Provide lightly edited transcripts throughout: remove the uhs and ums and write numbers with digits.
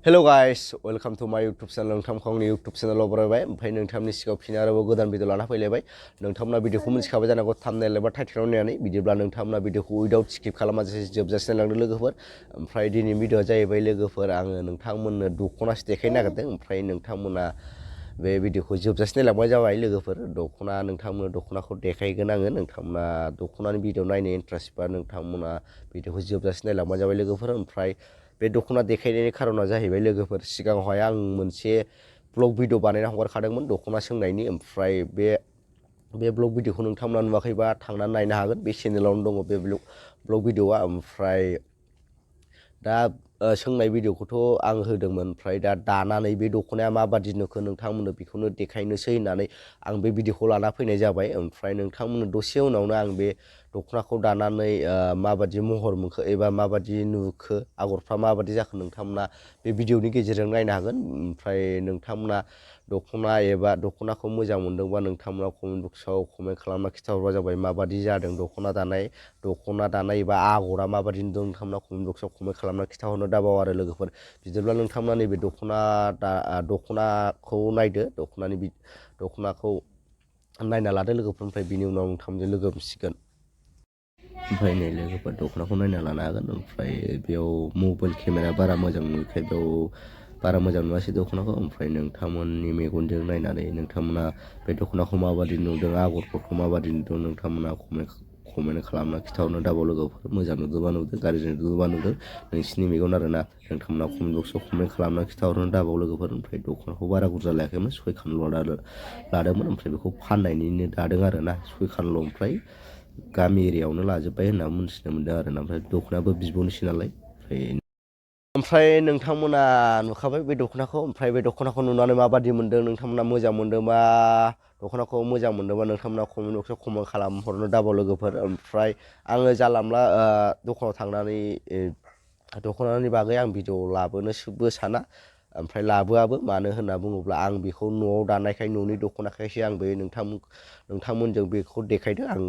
Hello guys, welcome to my YouTube channel. नोंथांखौ आंनि YouTube channel बरायबाय ओमफ्राय नोंथांनि सिगाङाव फिन आरोबाव गोदान भिडिअ लाना फैलायबाय नोंथांमोना भिडिअखौ मिथिखाबाय जानांगौ थाम्बनेल एबा टाइटेलाव नायनानै बिदिब्ला नोंथांमोना भिडिअखौ उइदाउट स्किप खालामाजासे जोबजासिम नायलांदो लोगोफोर ओमफ्राय दिनै भिडिअआ जाहैबाय लोगोफोर आङो नोंथांमोननो दख'नासो देखायनो नागिरदों ओमफ्राय नोंथांमोना बे भिडिअखौ जोबजासिम नायलांबाय जाबाय लोगोफोर नोंथांमोननो दख'नाखौ देखायगोन आङो नोंथांमोना दख'नानि भिडिअ नायनो इन्ट्रेस्ट बा नोंथांमोना भिडिअखौ जोबजासिम नायलांबाय जाबाय लोगोफोर ओमफ्राय बे दख'ना देखायनायनि खारना जाहैबाय लोगोफोर सिगाङावहाय आं मोनसे ब्लग भिडिअ बानायना हगारखादोंमोन दख'ना सोंनायनि ओमफ्राय बे ब्लग भिडिअखौ नोंथांमोना नुवाखैबा थांनानै नायनो हागोन बे चेनेलावनो दङ बे ब्लग भिडिअआ ओमफ्राय दा सोंनाय भिडिअखौथ' आं होदोंमोन ओमफ्राय दा दानानै बे दख'नाया माबादि नुखो नोंथांमोननो बेखौनो देखायनोसै होननानै आं बे भिडिअखौ लाना फैनाय जाबाय ओमफ्राय नोंथांमोननो दसे उनावनो आं बे दख'नाखौ दानानै माबादि महर मोनखो एबा माबादि नुखो आगरफ्रा माबादि जाखो नोंथांमोना बे भिडिअनि गेजेरजों नायनो हागोन ओमफ्राय नोंथांमोना दख'नाखौ मोजां मोनदोंबा नोंथांमोना कमेन्ट बक्सआव कमेन्ट खालामना खिन्थाहरबा जाबाय माबादि जादों दख'ना दानाय एबा आगरा माबादि नुदों नोंथांमोना कमेन्ट बक्सआव कमेन्ट खालामना खिन्थाहरनो दाबाव आरो लोगोफोर बिदिब्ला नोंथांमोना नैबे दख'नाखौ नायदो दख'नाखौ नायना लादो लोगोफोर ओमफ्राय बिनि उनाव नोंथांजों लोगो मोनसिगोन ओमफ्राय नै लोगोफोर दख'नाखौ नायना लानो हागोन ओमफ्राय बेयाव मबाइल केमेरा बारा मोजां नुयैखाय बेयाव बारा मोजां नुवासै दख'नाखौ ओमफ्राय नोंथांमोननि मेगनजों नायनानै नोंथांमोना बे दख'नाखौ माबादि नुदों आगरफोरखौ माबादि नुदों नोंथांमोना कमेन्ट खालामना खिन्थाहरनो दाबाव लोगोफोर मोजां नुदोंबा नुदों गाज्रि नुदोंबा नुदों नोंसिनि मेगन आरोना नोंथांमोना कमेन्ट बक्सआव कमेन्ट खालामना खिन्थाहरनो दाबाव लोगोफोर ओमफ्राय दख'नाखौ बारा बुरजा लायाखैमोन 6 खानल' लादोंमोन ओमफ्राय बेखौ फाननायनिनो दादों आरोना 6 खानल' ओमफ्राय गामि एरियायावनो लाजोब्बाय होनना मिथिनो मोन्दों आरोना ओमफ्राय दख'नायाबो बिब'निसो नालाय ओमफ्राय नोंथांमोना नुखाबाय बे दख'नाखौ ओमफ्राय बे दख'नाखौ नुनानै माबादि मोन्दों नोंथांमोना मोजां मोन्दोंबा दख'नाखौ मोजां मोन्दोंबा नोंथांमोना कमेन्ट बक्सआव कमेन्ट खालामहरनो दाबाव लोगोफोर ओमफ्राय आङो जानला मोनला दखानाव थांनानै दख'नानि बागै आं भिडिअ लाबोनोबो साना ओमफ्राय लाबोआबो मानो होनना बुङोब्ला आं बेखौ न'आव दानायखाय न'नि दख'नाखायसो आं बे नोंथांमोनजों बेखौ देखायदों आं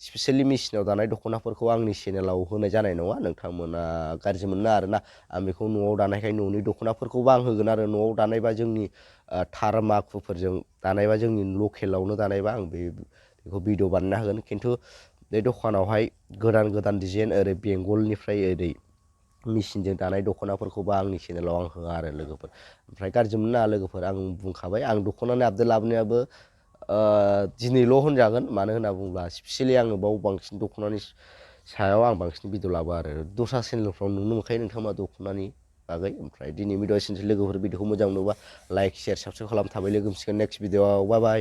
स्पेसियेलि मेसिनाव दानाय दख'नाफोरखौ आंनि चेनेलाव होनाय जानाय नङा नोंथांमोना गाज्रि मोना आरोना आं बेखौ न'आव दानायखाय न'नि दख'नाफोरखौबो आं होगोन आरो न'आव दानायबा जोंनि थार माखुफोरजों दानायबा जोंनि लकेलावनो दानायबा आं बेखौ भिडिअ बानायना होगोन खिन्थु बे दखानावहाय गोदान डिजाइन ओरै बेंगलनिफ्राय ओरै मेसिनजों दानाय दख'नाफोरखौबो आंनि चेनेलाव आं होआ आरो लोगोफोर ओमफ्राय गाज्रि मोना लोगोफोर आं बुंखाबाय आं दख'नानि आपडेट लाबोनायाबो दिनैल' होनजागोन मानो होनना बुङोब्ला स्पेसियेलि आङो बाव बांसिन दख'नानि सायाव आं बांसिन भिडिअ लाबो आरो दस्रा चेनेलफ्राव नुनो मोनखायो नोंथांमोना दख'नानि बागै ओमफ्राय दिनै भिडिअ एसेनोसै लोगोफोर भिडिअखौ मोजां नुबा लाइक शेयार साबस्क्राइब खालाम थाबाय लोगो मोनसिगोन नेक्स्ट भिडिअआव बाय बाय